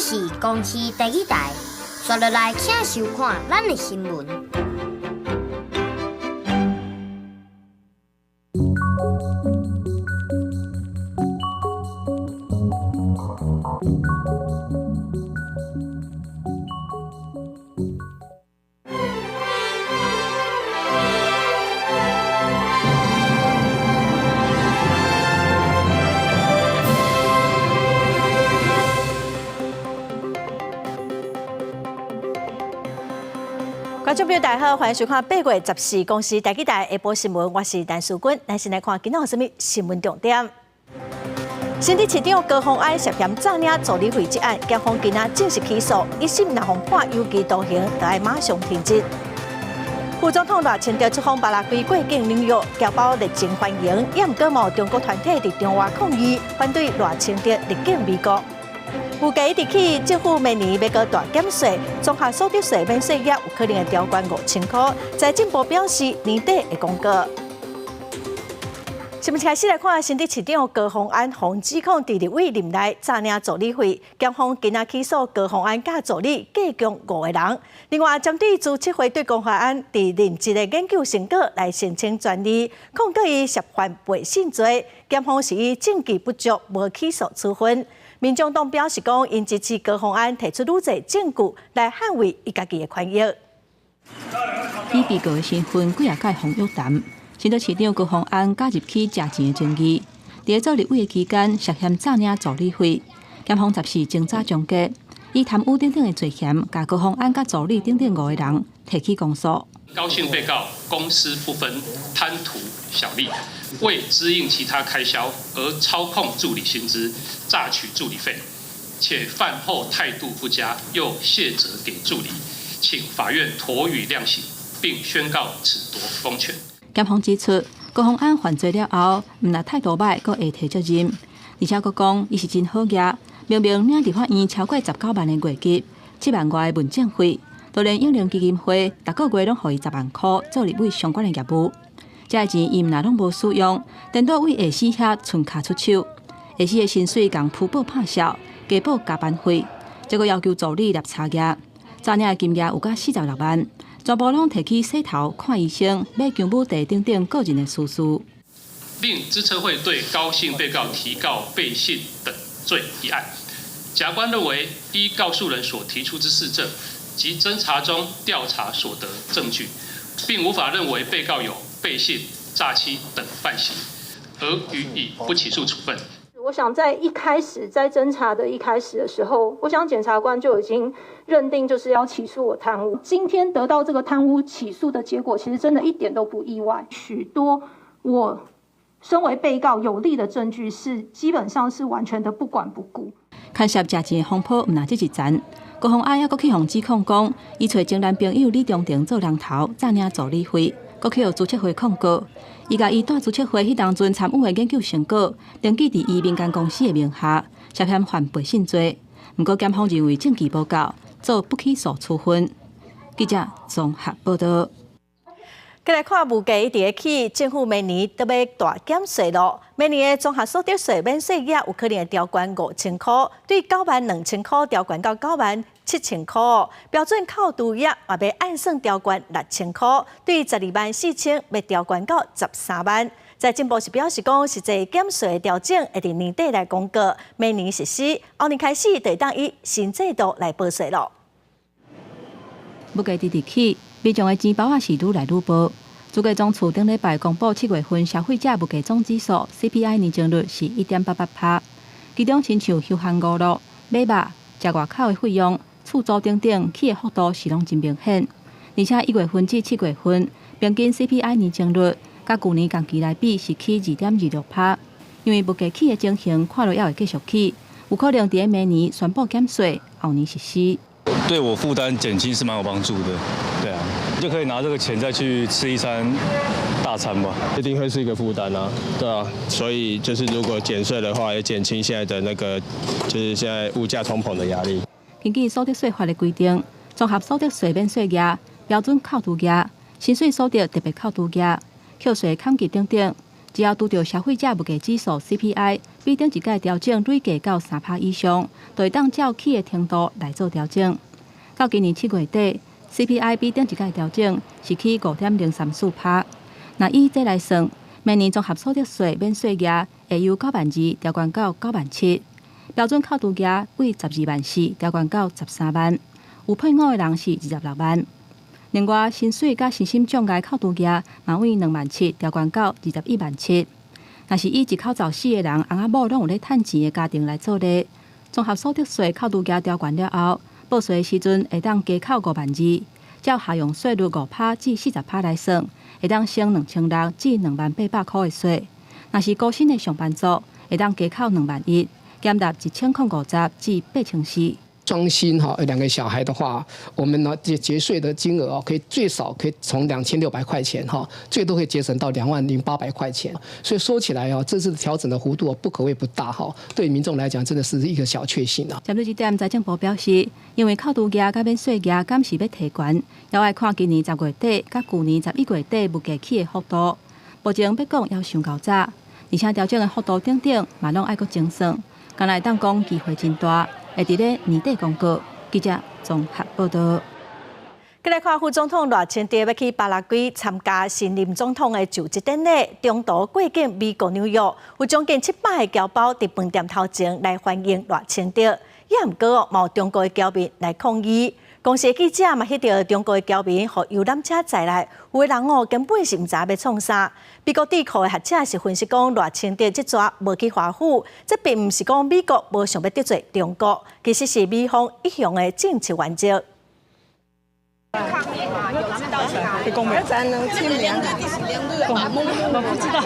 是公視第一台，刷落來請收看咱的新聞。觀眾朋友大家好，歡迎收看8月14公視台語台下晡新聞，我是陳淑君。咱先來看今仔有啥物新聞重點。新竹市長高虹安涉嫌詐領助理費這案，檢方今仔正式起訴，一審若予判有期徒刑，就愛馬上停職。副總統賴清德出訪巴拉圭過境紐約，僑胞熱情歡迎，也毋過嘛有中國團體佇場外抗議，反對賴清德入境美國。物價一直起，政府明年欲閣大減稅，綜合所得稅免稅額有可能會調懸5000箍。財政部表示年底會公告。新聞開始來看，新竹市長高虹安予指控佇立委任內詐領助理費，檢方今仔起訴高虹安佮助理計共五個人。另外，針對資策會對高虹安佇任職的研究成果來申請專利，控告伊涉犯背信罪，檢方是以證據不足，無起訴處分。民眾黨表示講，𪜶支持高虹安提出愈濟證據來捍衛伊家己的權益。以被告的身份幾仔擺予約談，新竹市長高虹安加入起食錢的爭議，佇做立委的期間涉嫌詐領助理費，檢方14偵查終結，以貪污等等的罪嫌，共高虹安佮助理等等五個人提起公訴。高姓被告公私不分，貪圖小利，為支應其他開銷而操控助理薪資，詐取助理費，且飯後態度不佳，又卸責給助理，請法院妥予量刑，並宣告褫奪公權。檢方指出，高虹安犯罪了後，毋但態度䆀，閣會提責任，而且閣講伊是真好額，明明領立法院超過19萬的月給，7萬外的文政費，就連永齡基金會逐個月攏予伊10萬箍做立委相關的業務，這个錢伊毋但攏無使用，顛倒為下司遐伸跤出手，下司的薪水共鋪報拍銷，加報加班費，這閣要求助理立查額，詐領的金額有甲46萬，全部攏提去洗頭、看醫生、買薑母茶等等個人的私事。另資策會對高姓被告提告背信等罪一案，甲官認為依告訴人所提出之事證及偵查中調查所得證據，並無法認為被告有背信、詐欺等犯行，而予以不起訴處分。我想在一開始，在偵查的一開始的時候，我想檢察官就已經認定就是要起訴我貪污。今天得到這個貪污起訴的結果，其實真的一點都不意外。許多我身為被告有利的證據，是基本上是完全的不管不顧。牽涉食錢的風波，毋但這一層。高虹安猶閣去予指控講，伊揣前男朋友李中庭做人頭，詐領助理費，閣去予資策會控告。伊共伊帶資策會彼當陣參與的研究成果，登記佇伊民間公司的名下，涉嫌犯背信罪。毋過檢方認為證據無夠，做不起訴處分。記者綜合報道。閣來看物價一直起，政府明年都欲大減稅囉。明年的綜合所得稅免稅額有可能會調懸5000箍，對9萬2千箍調懸到9萬7千箍。標準扣除額也欲按算調懸6000箍，對12萬4千欲調懸到13萬。財政部是表示講，實際減稅調整會佇年底來公告，明年實施，後年開始就會當以新制度來報稅囉。物價直直起，民眾的錢包仔是愈來愈薄。主計總處頂禮拜公布7月份消費者物價總指數 CPI 年增率是1.88%，其中親像休閒娛樂、買肉、食外口的費用、厝租等等，起的幅度是攏真明顯。而且1月份至7月份平均 CPI 年增率，佮舊年同期來比是起2.26%。因為物價起的情形看落猶會繼續起，有可能佇明年宣布減稅，後年實施。對我負擔減輕是蠻有幫助的，對啊，就可以拿這個錢再去吃一餐大餐吧。一定會是一個負擔啊，對啊，所以就是如果減稅的話，也減輕現在的那個，就是現在物價通膨的壓力。根據所得稅法的規定，綜合所得稅免稅額、標準扣除額、薪水所得特別扣除額、扣稅勘計等等，只要拄著消費者物價指數 CPI 比頂一屆調整累計到3趴以上，就會當照起的程度來做調整。到今年7月底，CPI 比頂一屆調整是起5.034趴。若以這來算，明年綜合所得稅免稅額會由9萬2調懸到9萬7，標準扣除額為12萬4調懸到13萬，有配偶的人是26萬。另外，薪水佮身心障礙扣除額嘛為2萬7調懸到21萬7。若是以一口罩四個人，翁仔某攏有咧趁錢的家庭來做例，綜合所得稅扣除額調懸了後，報稅的時陣會當加扣5萬2，照效用稅率5趴至40趴來算，會當省2600至20,800箍的稅。若是高薪的上班族，會當加扣2萬1，減納1050至8400。雙薪哈，兩個小孩的話，我們呢節節稅的金額哦，可以最少可以從2600塊錢哈，最多可以節省到20,800塊錢。所以說起來哦，這次調整的幅度不可謂不大哈，對民眾來講真的是一個小確幸啊。針對這點，財政部表示，因為扣除額佮免稅額敢是欲提懸，猶愛看今年10月底佮舊年11月底物價起的幅度。目前欲講猶傷夠早，而且調整的幅度等等嘛攏愛閣精算，敢若會當講機會真大。會佇咧年底公告。記者綜合報道。閣來看副總統賴清德欲去巴拉圭參加新任總統的就職典禮，中途過境美國紐約，有將近700个僑胞佇飯店頭前來歡迎賴清德。也毋過哦，嘛有中國的僑民來抗議。公視記者嘛翕著中國的僑民予遊覽車載來，有的人哦根本是毋知欲創啥。美國智庫的學者是分析講，賴清德這逝無去華府，這並毋是講美國無想欲得罪中國，其實是美方一向的政策原則。抗議嘛，有知道去哪裡？我不知道。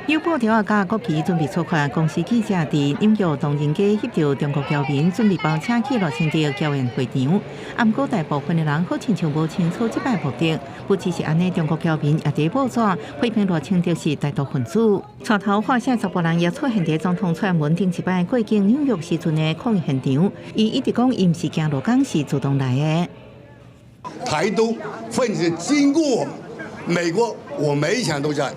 有布條佮國旗準備出發，公視記者佇紐約唐人街翕著中國僑民準備包車去賴清德僑宴會場。毋過大部分的人好親像無清楚這擺目的，不只是按呢，中國僑民也佇報紙批評賴清德是台獨分子。帶頭發聲查埔人也出現佇總統蔡英文頂一擺過境紐約時陣的抗議現場，伊一直講伊毋是驚落港，是主動來的。台獨分子經過美國，我每一場都在。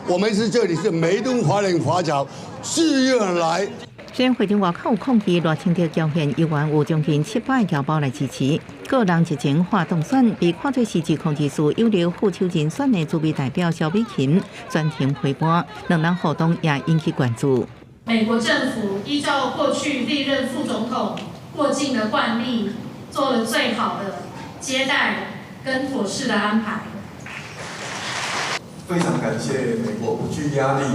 我們是這裡是美東華人華僑自願來。雖然會場外口有抗議賴清德僑宴，猶原有將近700僑胞來支持。個人熱情化當選，被看做是智庫人士有力副手人選的駐美代表蕭美琴專程陪伴，兩人互動也引起關注。美國政府依照過去歷任副總統過境的慣例，做了最好的接待跟妥適的安排。非常感謝美國不懼壓力，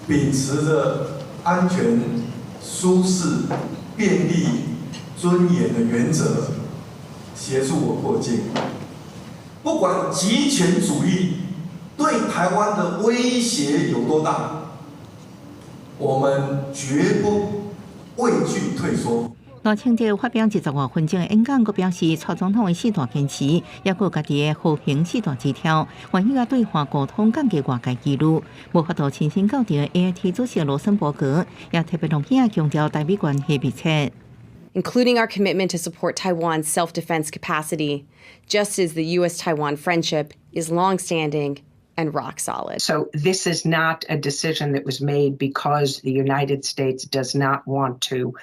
秉持著安全、舒適、便利、尊嚴的原則，協助我過境。不管極權主義對台灣的威脅有多大，我們絕不畏懼退縮。賴清德發表20外分鐘的演講，閣表示蔡總統的四大堅持，抑閣有家己的和平四大之條，願意佮對話溝通，降低外界疑慮。無法度親身到場的 AIT 主席羅森伯格也特別攏起強調台美關係密切。 including our commitment to support Taiwan's self-defense capacity, just as the U.S.-Taiwan friendship is longstanding and rock solid. So this is not a decision that was made because the United States does not want to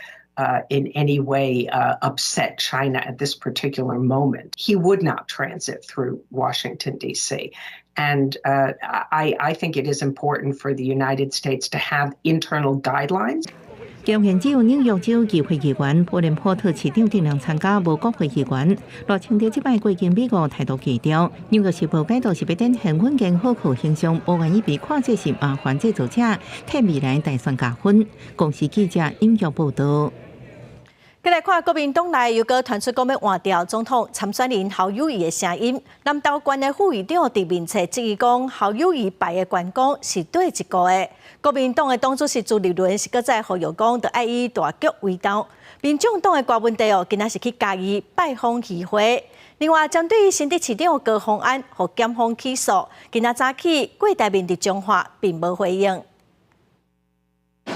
in any way upset China at this particular moment. He would not transit through Washington, D.C. And I think it is important for the United States to have internal guidelines. 僑宴只有紐約州議會議員、波連波特市長等人參加，無國會議員。賴清德這擺過境美國態度低調。紐約時報解讀是欲展現穩健可靠形象，無願意被看作是麻煩製造者，替未來大選加分。公視記者紐約報道。閣來看國民黨內又閣傳出講欲換掉總統參選人侯友宜的聲音。南投縣的副議長佇面冊質疑講，侯友宜敗的懸光是佗一個的。國民黨的黨主席朱立倫是閣再呼籲講，著愛以大局為重。民眾黨的郭文帝哦，今仔是去嘉義拜訪漁會。另外，針對新竹市長高虹安予檢方起訴，今仔早起郭台銘佇彰化並無回應。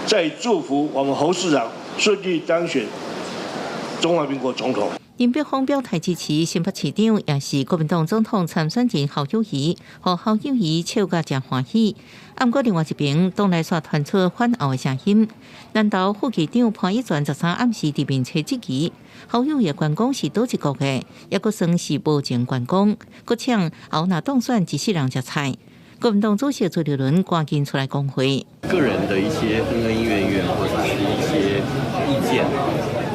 再祝福我們侯市長順利當選中華民國總統。林柏峰表態支持新北市長，也是國民黨總統參選人侯友宜，予侯友宜笑甲誠歡喜。毋過另外一邊，黨內煞傳出反侯的聲音。南投副市長潘益全13暗時佇面冊質疑侯友宜觀光是佗一國的，抑閣算是無情觀光，閣嗆侯若當選一世人食菜。國民黨主席朱立倫趕緊出來講話，個人的一些恩恩怨怨或者是一些意見，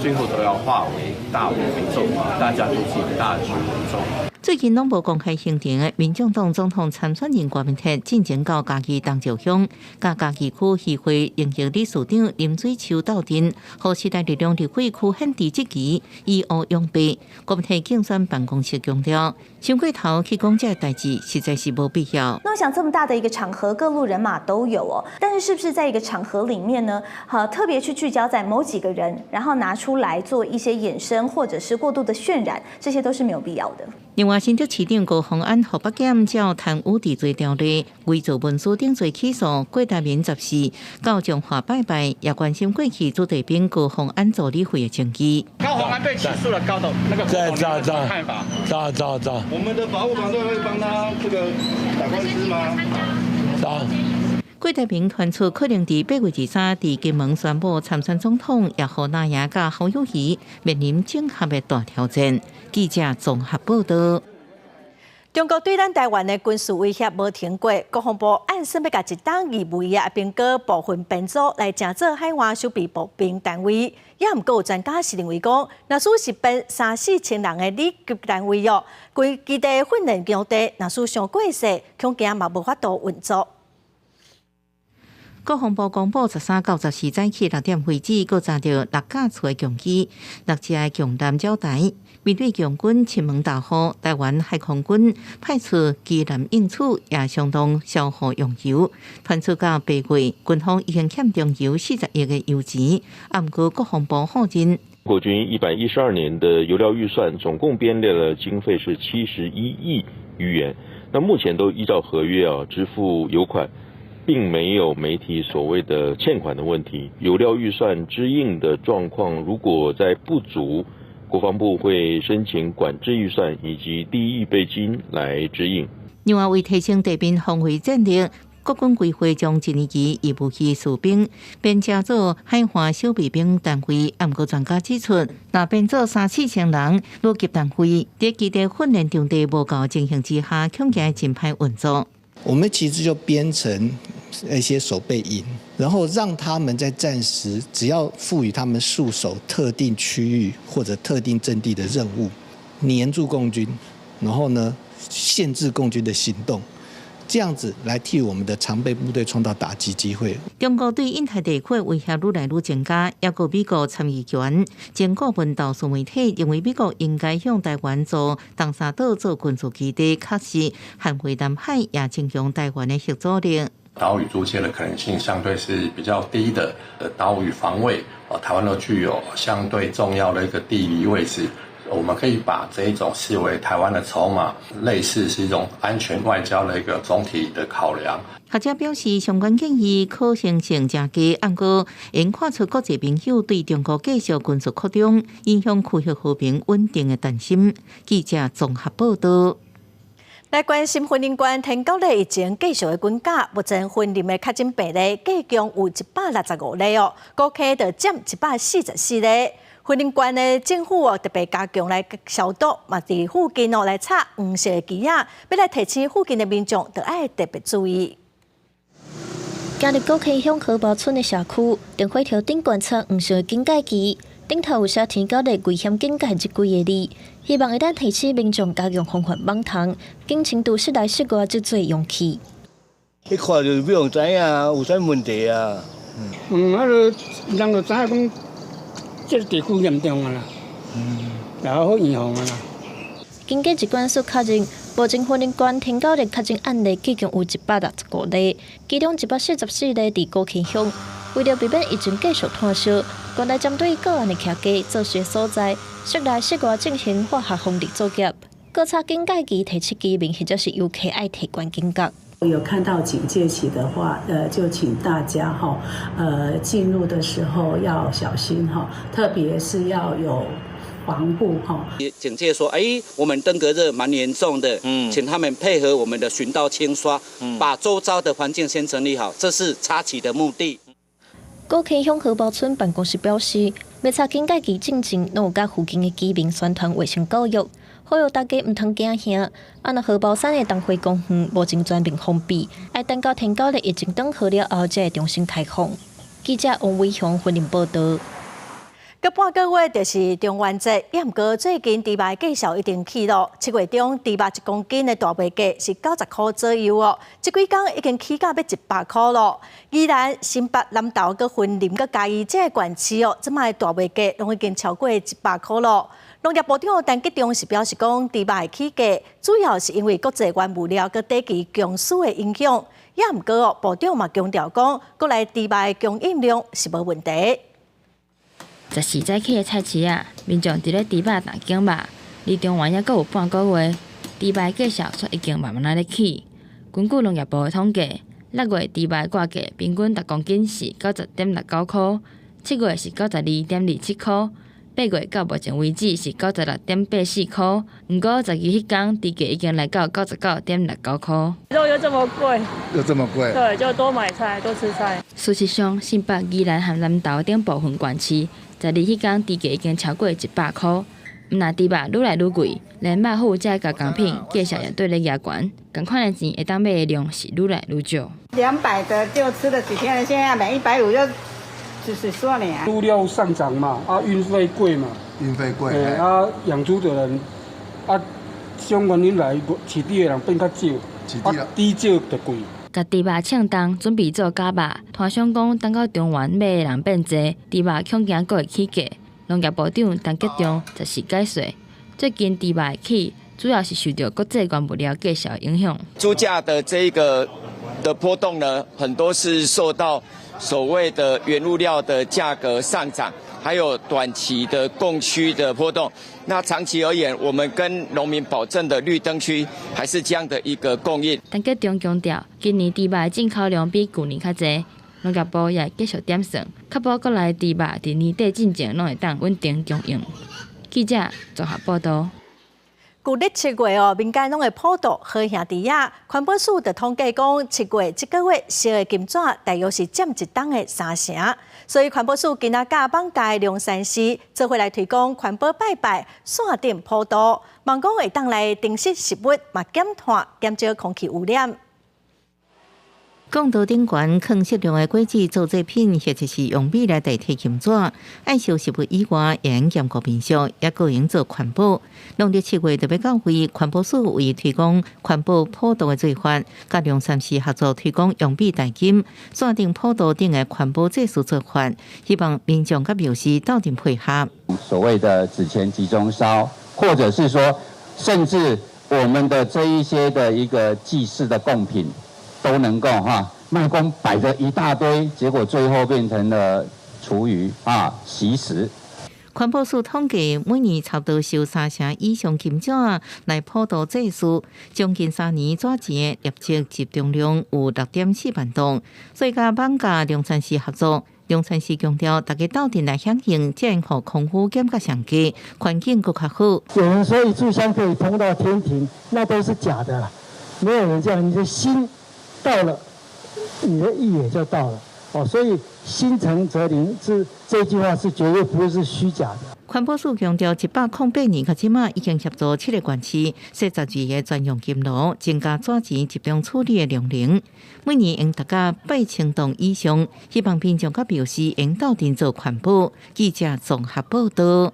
最後都要化為大我為重，大家都是以大局為重。最近攏無公開行程的民眾黨總統參選人郭明鐵，進前到嘉義東石鄉，佮嘉義區議會榮譽理事長林水秋鬥陣，予時代力量立委柯憲哲質疑以烏養白。郭明鐵競選辦公室強調，傷過頭去講這个代誌，實在是無必要。那我想這麼大的一個場合，各路人馬都有哦，但是是不是在一個場合裡面呢？好，特別去聚焦在某幾個人，然後拿出來做一些衍生，或者是過度的渲染，這些都是沒有必要的。另外，新竹市長高虹安予北檢照貪污治罪條例偽造文書定罪起訴，郭台銘14到彰化拜拜，也關心過去子弟兵高虹安助理費的爭議。高虹安被起訴了，高董那個在在在看法？在在在。我們的法務團隊會幫他這個打官司嗎？打。郭台銘傳出可能佇8月23佇金門宣布參選總統，也予藍營佮侯友宜面臨整合的大挑戰。記者綜合報道。中國對咱臺灣的軍事威脅無停過，國防部按算欲共一冬預備的兵哥部分編組來成做海外守備步兵單位，也毋過有專家是認為講，若使是編三四千人的旅級單位哦，規基地訓練場地若使傷過細，恐驚嘛無法度運作。國防部公布13到14早起6點為止，閣查著六架次的共機，六隻的共艦繞台。面對共軍侵門大戶，臺灣海空軍派出機艦應處，也相當消耗用油。傳出到8月，軍方已經欠中油40億的油錢。毋過國防部否認，國軍112年的油料預算總共編列了經費是71億餘元，那目前都依照合約啊支付油款。並沒有媒體所謂的欠款的問題，油料預算支應的狀況，如果在不足，國防部會申請管制預算以及第一預備金來支應。另外，為提升地面防衛戰力，國軍規劃將一年期預備役士兵編成做海岸守備兵單位。毋過專家指出，若編做三四千人旅級單位，佇基地訓練場地無夠情形之下，恐驚真歹運作。我們其實就編成一些守備營，然後讓他們在戰時，只要賦予他們戍守特定區域或者特定陣地的任務，黏住共軍，然後呢，限制共軍的行動，這樣子來替我們的常備部隊創造打擊機會。中國對印太地區威脅愈來愈增加，抑閣美國參議員前顧問投書媒體認為，美國應該向臺灣租東沙島做軍事基地，確實捍衛南海，也增強臺灣的核阻力。島嶼租借的可能性相對是比較低的。島嶼防衛，台灣都具有相對重要的一個地理位置，我們可以把這一種視為台灣的籌碼，類似是一種安全外交的一個總體的考量。學者表示，相關建議可行性誠低，毋過會看出國際朋友對中國繼續軍事擴張、影響區域和平穩定的擔心。記者綜合報道。來關心雲林縣天狗咧疫情繼續的滾加，目前雲林的確診病例計共有165例哦，古坑就佔144例。雲林縣的政府哦特別加強來消毒，嘛佇附近哦來插黃色的旗仔，欲來提醒附近的民眾，著愛特別注意。行入古坑鄉河壩村的社區，電火柱頂懸插黃色的警戒旗，頂頭有寫天狗咧危險警戒這幾個字，希望會當提醒民眾加強防範蠓蟲，警清除室內室外積水容器。一看就欲予知影有啥問題啊？嗯，啊，就人就知影講，這個地區嚴重啊啦，然後好預防啊啦。經過疾管署確認，目前雲林縣天狗咧確診案例計共有165例，其中144例佇古坑鄉。為著避免疫情繼續湠燒，縣內針對個案的徛家做事所在，室內室外進行化學防治作業，閣插警戒旗提醒居民或者是遊客愛提懸警覺。有看到警戒旗的話，就請大家哈，進入的時候要小心哈，特別是要有防護哈。警戒說，哎，我們登革熱蠻嚴重的，請他們配合我們的巡道清刷，把周遭的環境先整理好，這是插旗的目的。高溪鄉荷包村辦公室表示，欲插警戒旗進前，攏有佮附近的居民宣傳衛生教育，呼籲大家毋通驚嚇。啊，若荷包山的東回公園目前全面封閉，愛等到天狗的疫情轉好了後，才會重新開放。記者王偉雄雲林報導。閣半個月就是中元節，也毋過最近豬肉價數已經起囉。7月中豬肉1公斤的大賣價是90箍左右哦，這幾工已經起價欲100箍囉。宜蘭、新北、南投、閣雲林、閣嘉義這个縣市哦，這擺大賣價攏已經超過100箍囉。農業部長陳吉仲是表示講，豬肉的起價主要是因為國際原物料閣短期供需的影響。也毋過哦，部長嘛強調講，國內豬肉的供應量是無問題。 14早起的菜市仔，民眾佇咧豬肉擔揀肉，離中元猶閣有半個月，豬肉價數卻已經慢慢仔咧起。根據農業部的統計，6月豬肉掛價平均逐公斤是90.69箍，7月是92.27箍，8月到目前為止是96.84箍。毋過12彼工，豬價已經來到99.69箍。肉又這麼貴，又這麼貴，對，就多買菜，多吃菜。事實上，新北、宜蘭和南投等部分縣市，12彼工豬價已經超過100箍。毋但豬肉愈來愈貴，連肉脯這加工品價數也綴咧加懸，仝款的錢會當買的量是愈來愈少。200的就吃了幾天了，現在要買150就就是說你啊。豬料上漲嘛，啊運費貴嘛，運費貴，啊養豬的人啊，相關你來飼豬的人變較少，啊豬少就貴。共豬肉稱重，準備做絞肉。攤商講，等到中元買的人變濟，豬肉恐驚閣會起價。農業部長陳吉仲14解說，最近豬肉起，主要是受著國際原物料價數影響。豬價的這一個的波動呢，很多是受到所謂的原物料的價格上漲，還有短期的供需的波動。那長期而言，我們跟農民保證的綠燈區還是這樣的一個供應。陳吉仲強調，今年豬肉進口量比舊年較濟，農業部也繼續點算，確保國內豬肉佇年底進前攏會當穩定供應。記者綜合報導。舊曆7月哦，民間攏會普渡好兄弟仔。環保署就統計講，7月這個月燒的金紙大約是佔一冬的30%。所以環保署今仔佮艋舺龍山寺做伙來推廣環保拜拜、山頂普渡，望講會當來珍惜食物，嘛減碳、減少空氣污染。講道頂懸囥適量的果子做祭品，或者是用米來代替金紙。愛燒食物以外，會用兼顧民俗，也閣用做環保。農曆7月特別到位，環保署為推廣環保普渡的做法，佮龍山寺合作推廣用米代金、山頂普渡頂的環保祭祀做法，希望民眾佮廟司鬥陣配合。所謂的紙錢集中燒，或者是說，甚至我們的這一些的一個祭祀的貢品。都能夠哈賣公擺着一大堆，結果最後變成了廚餘啊，惜食。環保署統計，每年差不多燒30成以上金紙來普渡祭祀，將近3年紙錢的累積集中量有6.4萬噸，所以佮艋舺龍山寺合作。龍山寺強調，大家鬥陣來響應，才會予空污減甲上低，環境閣較好。有人說一炷香可以通到天庭，那都是假的啦，沒有人這樣，你的心到了，你的意也就到了哦，所以心誠則靈，這句話是絕對不會是虛假的。環保署強調，108年到這馬已經協助七個縣市設12個專用金爐，增加紙錢集中處理的量能。每年用達到8000噸以上，希望民眾佮廟司會鬥陣做環保。記者綜合報導。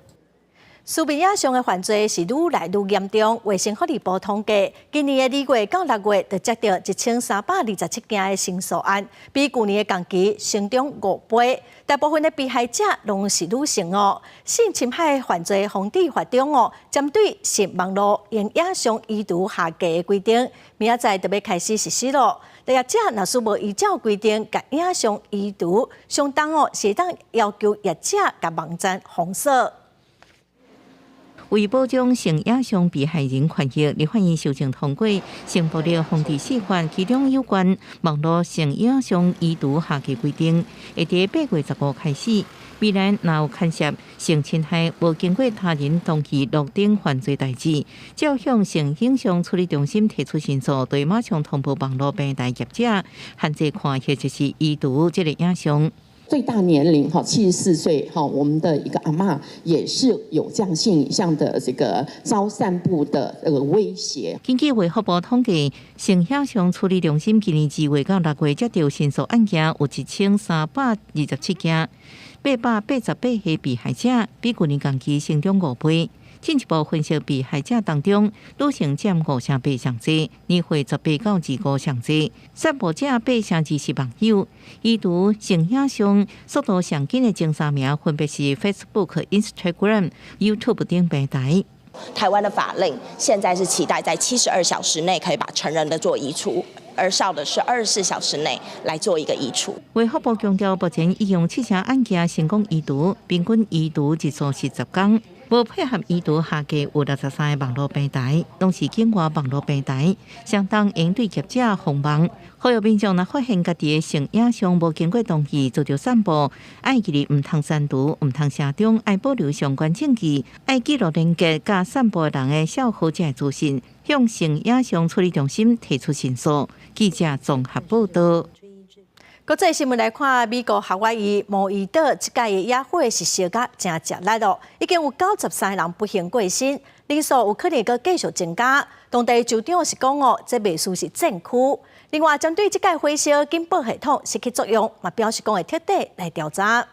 食物野上的犯罪是愈來愈嚴重。衛生福利部統計，今年的2月到6月，就接著1327件的申訴案，比舊年的同期成長5倍。大部分的被害者攏是女性哦。性侵害犯罪防治法中哦，針對性網路用影像移除下架的規定，明仔載就欲開始實施囉。業者若是無依照規定共影像移除，相當哦是會當要求業者共網站封鎖。為保障性影像被害人權益，立法院修正通過性暴力防治四法，其中有關網路性影像移除下架規定，會佇8月15開始。未來若有牽涉性侵害，無經過他人同意錄等犯罪代誌，只要向性影像處理中心提出申訴，就會馬上通報網路平台業者，限制看或者是移除這个影像。最大年齡哈74歲哈，我們的一個阿嬤也是有這樣性影像的這個遭散布的這個威脅。根據衛福部統計，性影像處理中心今年2月到6月接到申訴案件有1327件，888個被害者，比舊年同期成長5倍。進一步分析被害者當中，女性佔5成8上濟，年歲18到25上濟，散布者8成2是網友。移除性影像速度上緊的前三名分別是 Facebook、Instagram、YouTube 等平台。台灣的法令現在是期待在72小時內可以把成人的做移除，兒少的是24小時內來做一個移除。衛福部強調，目前已經七成案件成功移除，平均移除日數是10天。無配合移除下架有63個網路平台，攏是境外網路平台，相當應對業者封網。呼籲民眾若發現家己的性影像無經過同意遭著散布，愛記得毋通刪除，毋通寫中，愛保留相關證據，愛記錄連結佮散布人的帳號這資訊，向性影像處理中心提出申訴。記者綜合報道。國際新聞來看，美國夏威夷毛伊島這擺的野火是燒甲誠食力咯，已經有93個人不幸過身，人數有可能閣繼續增加。當地州長是講哦，這袂輸是戰區。另外，針對這擺火燒警報系統失去作用，嘛表示講會徹底來調查。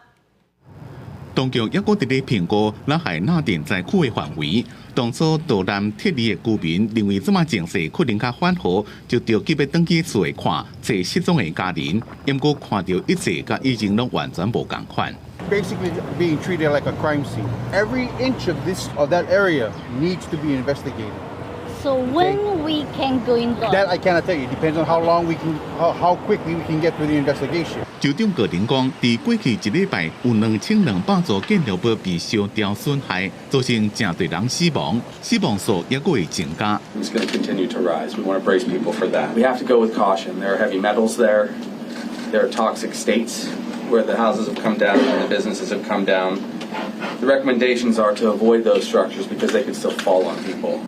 當局猶閣佇咧評估拉海納鎮災區的範圍。當初島南撤離的居民認為這馬情勢可能較緩和，就著急欲轉去厝內看揣失蹤的家人。毋過看著一切佮以前攏完全無仝款。 Basically being treated like a crime scene. Every inch of that area needs to be investigated. So when we can go in there? That I cannot tell you. Depends on how quickly we can get through the investigation. 州長個人講，佇過去一禮拜有2200座建築物被燒掉損害，造成誠濟人死亡，死亡數猶閣會增加。 It's going to continue to rise. We want to brace people for that. We have to go with caution. There are heavy metals there. There are toxic states where the houses have come down and the businesses have come down. The recommendations are to avoid those structures because they could still fall on people.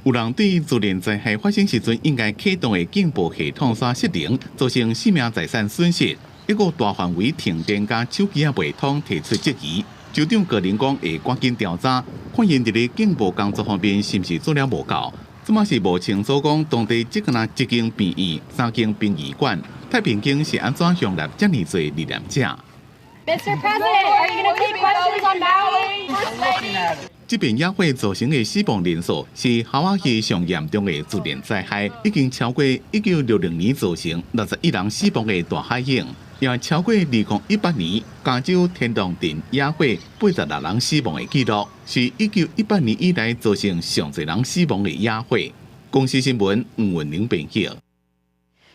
有人對自然災害發生時陣應該啟動的警報系統煞失靈，造成生命財產損失，一個大範圍停電佮手機仔袂通提出質疑。州長個人講會趕緊調查，看𪜶佇咧警報工作方面是毋是做了無夠。這馬是無清楚講當地這敢若一間病院、三間殯儀館、太平間是按怎容納遮爾濟罹難者。 Mr. President, are you going to take questions on Maui? 這遍野火造成的死亡人數是夏威夷上嚴重的自然災害，已經超過1960年造成61人死亡的大海湧，也超過2018年加州天堂鎮野火86人死亡的紀錄，是1918年以來造成上濟人死亡的野火。公視新聞吳文玲編譯。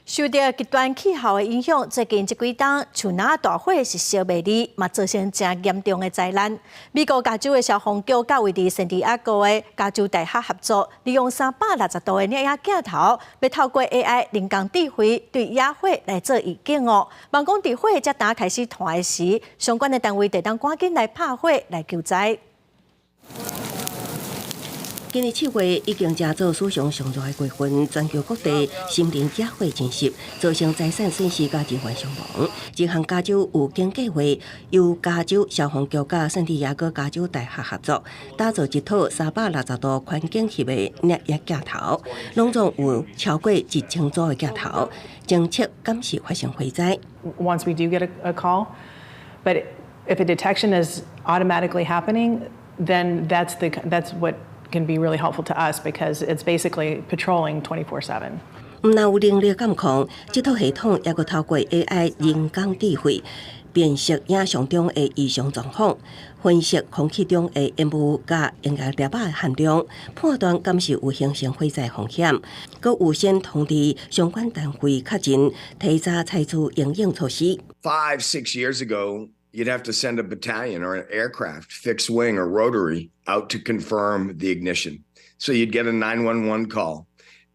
受著極端氣候的影響，最近這幾冬樹林大火是燒袂離，嘛造成誠嚴重的災難。美國加州的消防局佮位佇聖地亞哥的加州大學合作，利用360度的攝影鏡頭，欲透過 AI 人工智慧對野火來做預警哦。望講佇火才剛開始湠的時，相關的單位就當趕緊來拍火來救災。今年7月已經成做史上上熱的月份，全球各地森林野火侵襲，造成財產損失佮人員傷亡。這項加州預警計畫由加州消防局佮聖地亞哥加州大學合作，打造一套360度環境翕的攝影鏡頭，攏總有超過1000組的鏡頭，偵測敢是發生火災。 Once we do get a call, but if a detection is automatically happening, then that's what can be really helpful to us because it's basically patrolling 24/7. 毋但有能力監控，這套系統猶閣透過 AI 人工智慧辨識影像中的異常狀況，分析空氣中的煙霧佮煙霧粒仔的含量，判斷敢是有形成火災風險，閣預先通知相關單位確認，提早採取因應措施。 5, 6 years ago, You'd have to send a battalion or an aircraft, fixed wing or rotary, out to confirm the ignition. So you'd get a 911 call.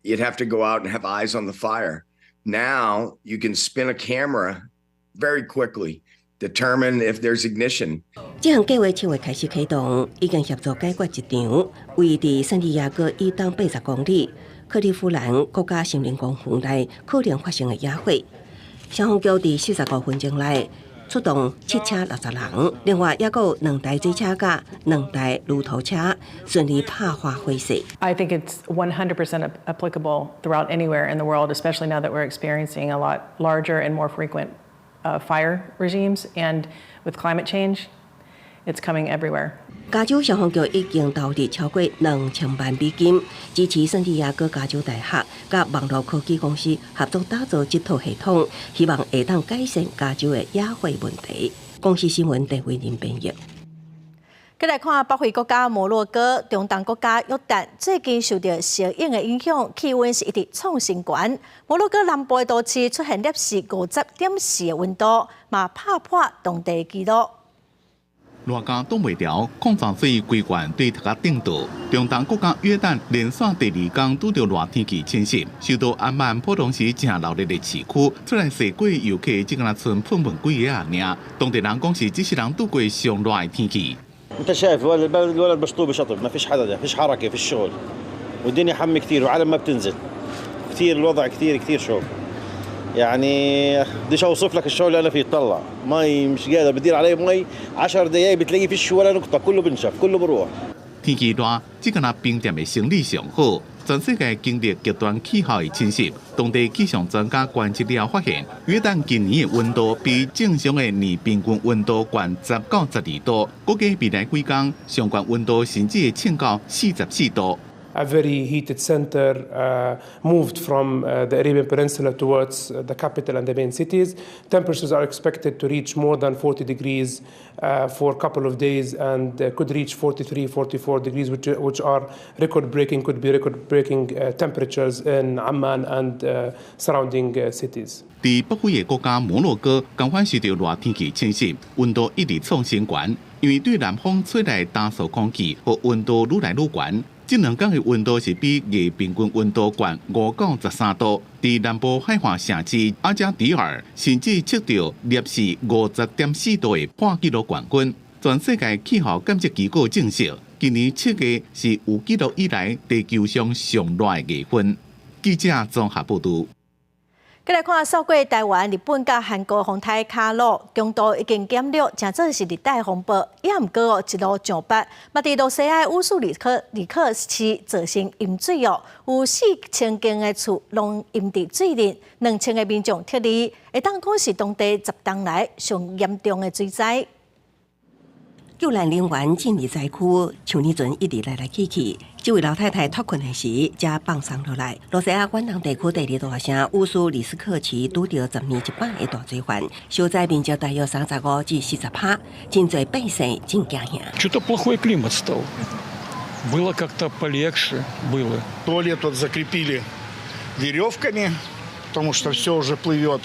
You'd have to go out and have eyes on the fire. Now you can spin a camera very quickly, determine if there's ignition. 這項計劃7月開始啟動，已經協助解決一場位佇聖地亞哥以東80公里克利夫蘭國家森林公園內可能發生的野火。消防局佇45分鐘內出動7車60人，另外抑閣有2台水車佮2台鋁頭車順利拍化火勢。 I think it's 100% applicable throughout anywhere in the world, especially now that we're experiencing a lot larger and more frequent fire regimes, and with climate change, it's coming everywhere. 加州消防局已經投入超過2000萬美金，支持聖地亞哥加州大學佮網路科技公司合作打造這套系統，希望會當改善加州的野火問題。公視新聞鄭慧玲編譯。閣來看北非國家摩洛哥、中東國家約旦，最近受著燒湧的影響，氣溫是一直創新高。摩洛哥南部的都市出現攝氏50.4的溫度，嘛拍破當地紀錄。熱甲擋袂牢，礦泉水規罐對頭殼頂倒。中東國家約旦連續第二工拄著熱天氣侵襲，首都安曼普通是誠鬧熱的市區，出來踅街遊客只敢若賰噴噴幾下爾。當地人講是這世人拄過上熱的天氣。 انت شايف البلد الولد مشطوب شطب، ما فيش حدا، ما فيش حركه في الشغل، والدنيا حم كثير وعالم ما بتنزل كثير، الوضع كثير كثير شوب. يعني بديش اوصف لك الشغل اللي انا فيه. طلع مي مش قادر، بدير علي مي 10 دقائق بتلاقي فيش ولا نقطه، كله بنشف، كله بروح. 天氣熱，這敢若冰店的生理上好。全世界經歷極端氣候的侵襲，當地氣象專家觀測了發現，約旦今年的溫度比正常的年平均溫度懸10到12度，估計未來幾工上懸溫度甚至會衝到44度。 A very heated center moved from the Arabian Peninsula towards the capital and the main cities. Temperatures are expected to reach more than 40 degrees for a couple of days and could reach 43, 44 degrees, which are record breaking, could be record breaking temperatures in Amman and surrounding cities. 佇北非的國家摩洛哥，仝款受著熱天氣侵襲，溫度一直創新高，因為對南方吹來乾燥空氣，予溫度愈來愈懸。這兩工的溫度是比月平均溫度懸5到13度。佇南部海岸城市阿加迪爾，甚至測著攝氏50.4度的破紀錄冠軍。全世界氣候監測機構證實，今年7月是有記錄以來地球上上熱的月份。記者綜合報導。閣來看，掃過台灣、日本佮韓國風台卡努，強度已經減弱，成做是熱帶風暴。也毋過哦，一路上北，嘛佇露西亞烏蘇里克里克市造成淹水哦，有4000間的厝攏淹佇水裡，2000個民眾撤離，會當講是當地10冬來上嚴重的水災。救難人員進入災區，像呢船一直來來去去。這位老太太脫困的時，才放鬆落來。露西亞遠東地區第二大城烏蘇里斯克市拄著10年一擺的大水患，受災面積大約35至40趴，真濟百姓真驚嚇。 Что-то плохой климат стал. Было как-то полегче, было. Туалет вот закрепили веревками, потому что все уже плывет.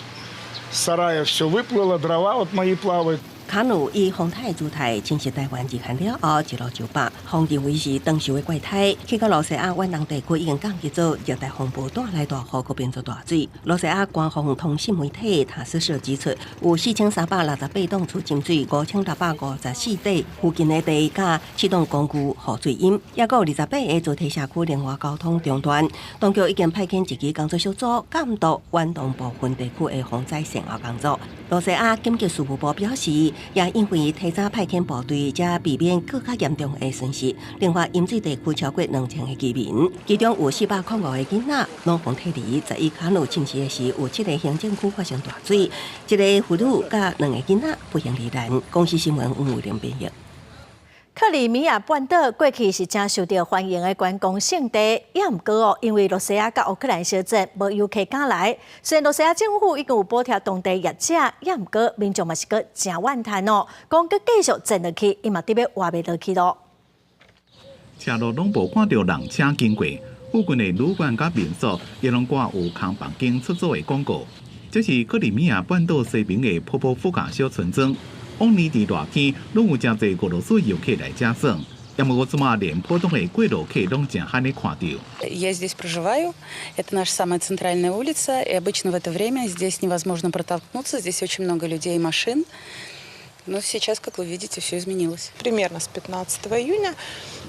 С сарая все выплыло, дрова вот мои плавают. 卡努以風台姿態侵襲台灣日韓了後，一路上北，予認為是長壽的怪胎，去到露西亞遠東地區已經降級做熱帶風暴，帶來大雨，閣變做大水。露西亞官方通訊媒體塔斯社指出，有4368棟厝浸水，5654塊附近的地佮7棟公寓予水淹，抑閣有28個主體社區連外交通中斷。當局已經派遣一支工作小組監督遠東部分地區的防災善後工作。露西亞緊急事務部表示，也因為提早派遣部隊，才避免閣較嚴重的損失。另外，淹水地區超過2000個居民，其中有405個囡仔攏予撤離。十一卡努侵襲的時，有七個行政區發生大水，一個婦女佮兩個囡仔不幸罹難。公視新聞吳偉玲編譯。克里米亞半島過去是誠受著歡迎的觀光勝地，也毋過哦，因為露西亞佮烏克蘭相戰，無遊客敢來。雖然露西亞政府已經有補貼當地業者，也毋過民眾嘛是閣誠怨嘆哦，講閣繼續戰落去，伊嘛得欲活袂落去囉。車路攏無看著人車經過，附近的旅館佮民宿也攏掛有空房間出租的廣告。這是克里米亞半島西邊的波波夫卡小村莊。往年佇熱天，攏有誠濟俄羅斯遊客來遮耍。毋過這馬連普通的過路客攏誠罕咧看著。 Я здесь проживаю. Это наша самая центральная улица. И обычно в это время здесь невозможно протолкнуться. Здесь очень много людей и машин. Но сейчас, как вы видите, все изменилось. Примерно с 15 июня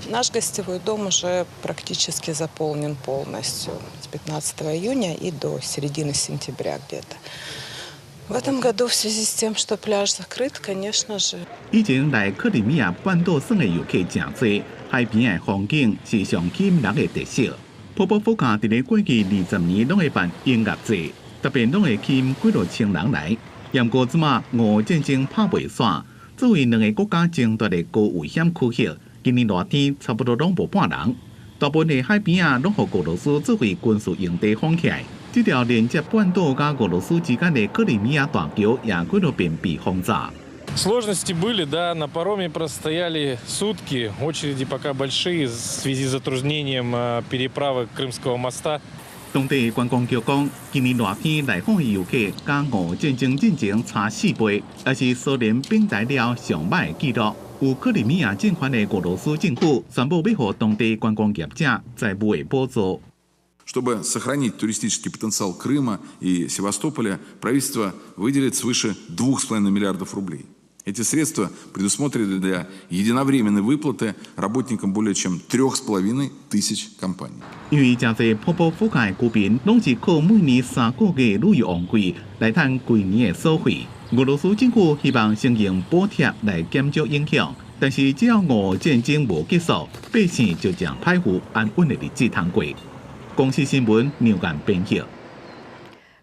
наш гостевой дом уже практически заполнен полностью. С 15 июня и до середины сентября где-то. В этом году в связи с тем, что пляж закрыт, конечно же, 以前來克里米亞半島耍的遊客誠濟，海邊的風景是上吸引人的特色。波波夫卡佇咧過去20年攏會辦音樂節，特別攏會吸引幾若千人來。毋過這馬俄烏戰爭拍袂煞，作為兩个國家爭奪的高危險區域，今年熱天差不多攏無半人。大部分的海邊仔攏予俄羅斯作為軍事營地封起來。這條連接半島佮俄羅斯之間的克里米亞大橋也幾落遍被轟炸。 Сложности были, да, на пароме простояли сутки, очереди пока большие в связи с затруднением переправы Крымского моста. 當地觀光局講，今年熱天來訪的遊客，佮俄戰爭進前差4倍，也是蘇聯崩台了上䆀的紀錄。有克里米亞政權的俄羅斯政府宣布欲予當地觀光業者財務的補助。 Чтобы сохранить туристический потенциал Крыма и Севастополя, правительство выделит свыше 2,5 миллиардов рублей. Эти средства предусмотрены для единовременной выплаты работникам более чем 3,5 тысяч компаний. 因為誠濟波波夫卡的居民攏是靠每年3個月旅遊旺季來趁規年的所費。俄羅斯政府希望先用補貼來減少影響，但是只要俄戰爭無結束，百姓就誠歹有安穩的日子通過。公視新聞梁間編譯。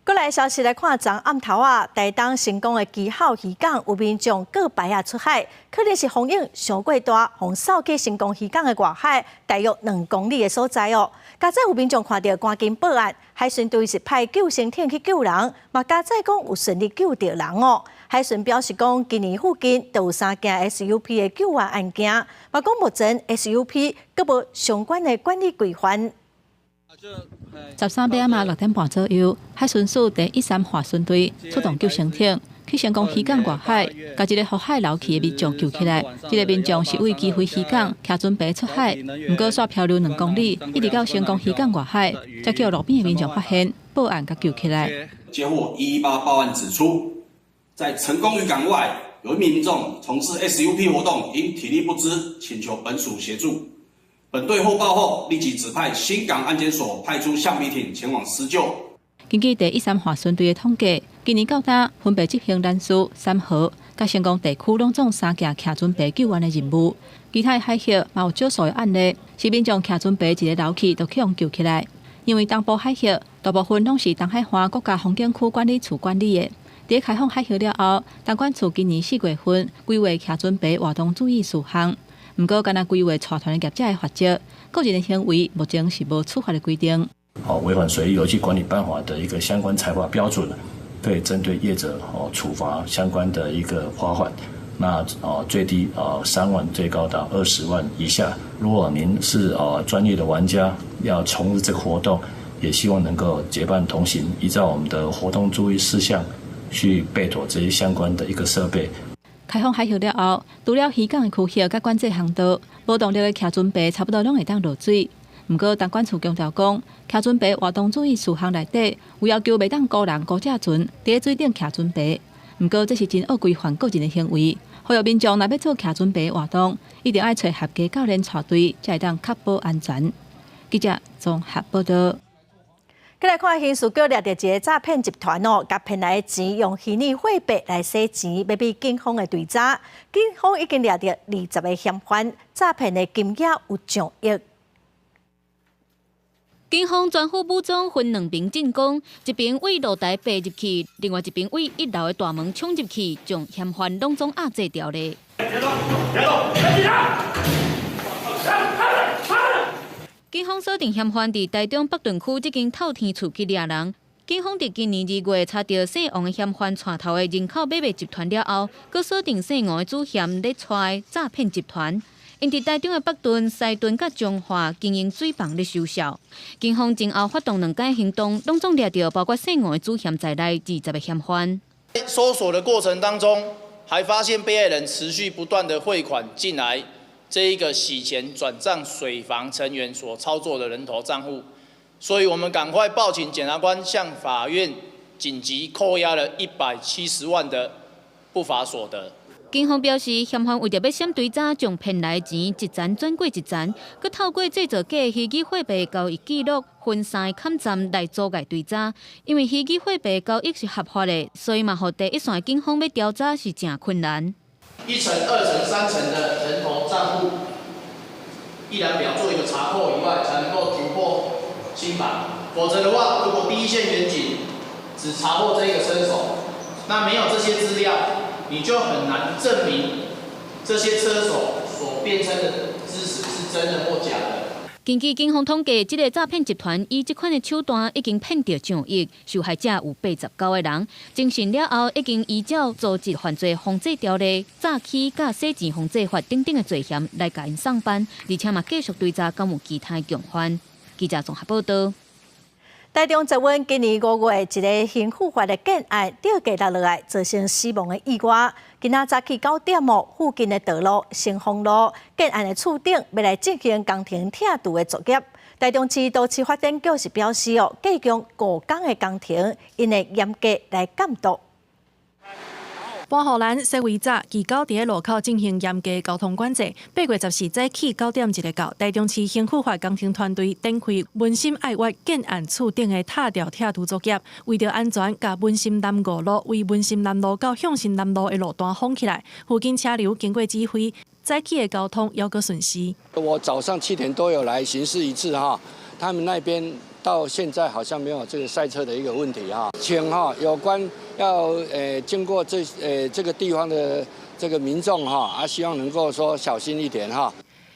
過來消息來看，昨暗頭啊，台東成功的基孝漁港有民眾告牌仔出海，可能是風湧傷過大，予掃去成功漁港的外海，大約2公里的所在哦。佳哉有民眾看著，趕緊報案，海巡隊是派救生艇去救人，嘛佳哉講有順利救著人哦。海巡表示講，今年附近都有三件 SUP 的救援案件，嘛講目前 SUP 閣無相關的管理規範。 13欲暗6點半左右，海巡署第13滑巡隊出動救生艇去成功漁港外海，共一个予海流去的民眾救起來。這个民眾是為基惠漁港騎船耙出海，毋過煞漂流2公里，一直到成功漁港外海，才予路邊的民眾發現，報案共救起來。接獲118報案指出，在成功漁港外有一名民眾從事 SUP 活動，因體力不支，請求本署協助。本隊獲報後，立即指派新港岸檢所派出橡皮艇前往施救。根據第13滑巡隊的統計，今年到今分別執行蘭嶼、三和、佮成功地區攏總三件騎船耙救援的任務。其他的海域嘛有少數的案例，是民眾騎船耙一个流去，就去予救起來。因為東部海域大部分攏是東海岸國家風景區管理處管理的。佇開放海域了後，東管處今年4月份規劃騎船耙活動注意事項。毋過，干焦規劃帶團的業者的罰則，個人的行為目前是無處罰的規定。哦，違反水域遊憩管理辦法的一個相關裁罰標準，可以針對業者哦處罰相關的一個罰款。那哦最低啊3萬，最高到20萬以下。如果您是啊專業的玩家，要從事這個活動，也希望能夠結伴同行，依照我們的活動注意事項去備妥這些相關的一個設備。開放海域了後，除了漁港的區域佮管制航道，無動力的騎船耙差不多攏會當落水。毋過，東管處強調講，騎船耙活動注意事項內底有要求，袂當孤人孤隻船佇水頂騎船耙。毋過，這是真惡規範個人的行為。呼籲民眾若欲做騎船耙活動，一定愛揣合格教練帶隊，才會當確保安全。記者綜合報道。閣來看刑事局掠著一个詐騙集團哦，共騙來的錢用虛擬貨幣來洗錢，欲俾警方的追查。警方已經掠著20個嫌犯，詐騙的金額有上億。警方全副武裝分兩邊進攻，一邊對露台爬入去，另外一邊對一樓的大門衝入去，將嫌犯攏總壓制牢咧。別動！別動！別緊張！警方鎖定嫌犯佇台中北屯區這間透天厝去掠人。警方佇今年2月查著姓王的嫌犯帶頭的人口買賣集團了後，閣鎖定姓吳的主嫌咧帶詐騙集團。𪜶佇台中的北屯、西屯佮彰化經營水房咧收數。警方前後發動兩擺行動，攏總掠著包括姓吳的主嫌在內20個嫌犯。搜索的過程當中，还发现被害人持续不斷的匯款進來這一個洗錢轉賬水房成員所操作的人頭賬戶，所以我們趕快報請檢察官向法院緊急扣押了170萬的不法所得。警方表示，嫌犯為著欲閃追查，將騙來錢一層轉過一層，閣透過製造假虛擬貨幣交易記錄、分散崁站來阻礙追查。因為虛擬貨幣交易是合法的，所以嘛，予第一線警方欲調查是誠困難。一層、二層、三層的人頭賬戶一覽表做一個查扣以外，才能夠突破清盤。否則的話，如果第一線員警只查獲這一個車手，那沒有這些資料，你就很難證明這些車手所辯稱的知識是真的或假的。根據警方統計，這个詐騙集團以這款的手段已經騙著上億，受害者有89個人。偵訊了後，已經依照組織犯罪防制條例、詐欺佮洗錢防制法等等的罪嫌來共𪜶送辦，而且嘛繼續追查敢有其他共犯。記者綜合報道。台中捷運今年5月一个刑附法的建案吊架落來，造成死亡的意外。今仔早起9點哦，附近的道路新豐路建案的厝頂欲來進行工程拆除的作業。台中市都市發展局是表示哦，加強5工的工程，𪜶會嚴格來監督。波荷蘭西維早，旗狗佇路口進行嚴格交通管制。8月14早起9點一个到，台中市興復發工程團隊展開文心愛苑建案厝頂的塔吊拆除作業，為著安全，共文心南五路為文心南路到向新南路的路段封起來，附近車流經過指揮，早起的交通猶閣順時。我早上7點多有來巡視一次哈，他們那邊到現在好像沒有這個塞車的一個問題哈，請哈有關要經過這個地方的這個民眾哈啊，希望能夠說小心一點哈。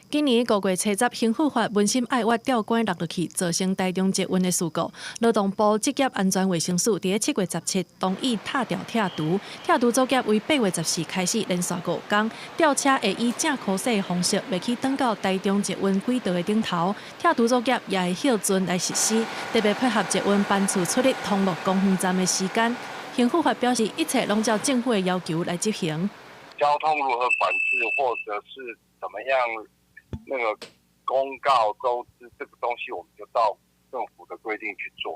今年5月70，興復發文心愛苑吊桿落落去，造成台中捷運的事故。勞動部職業安全衛生署佇7月17同意塔吊拆除，拆除作業為8月14開始連續5工，吊車會以正箍勢的方式，袂去擋到台中捷運軌道的頂頭。拆除作業也會歇陣來實施，特別配合捷運班次出入通樂公園站的時間。興復發表示，一切攏照政府的要求來執行。交通如何管制，或者是怎麼樣？那個公告周知這個東西，我們就照政府的規定去做，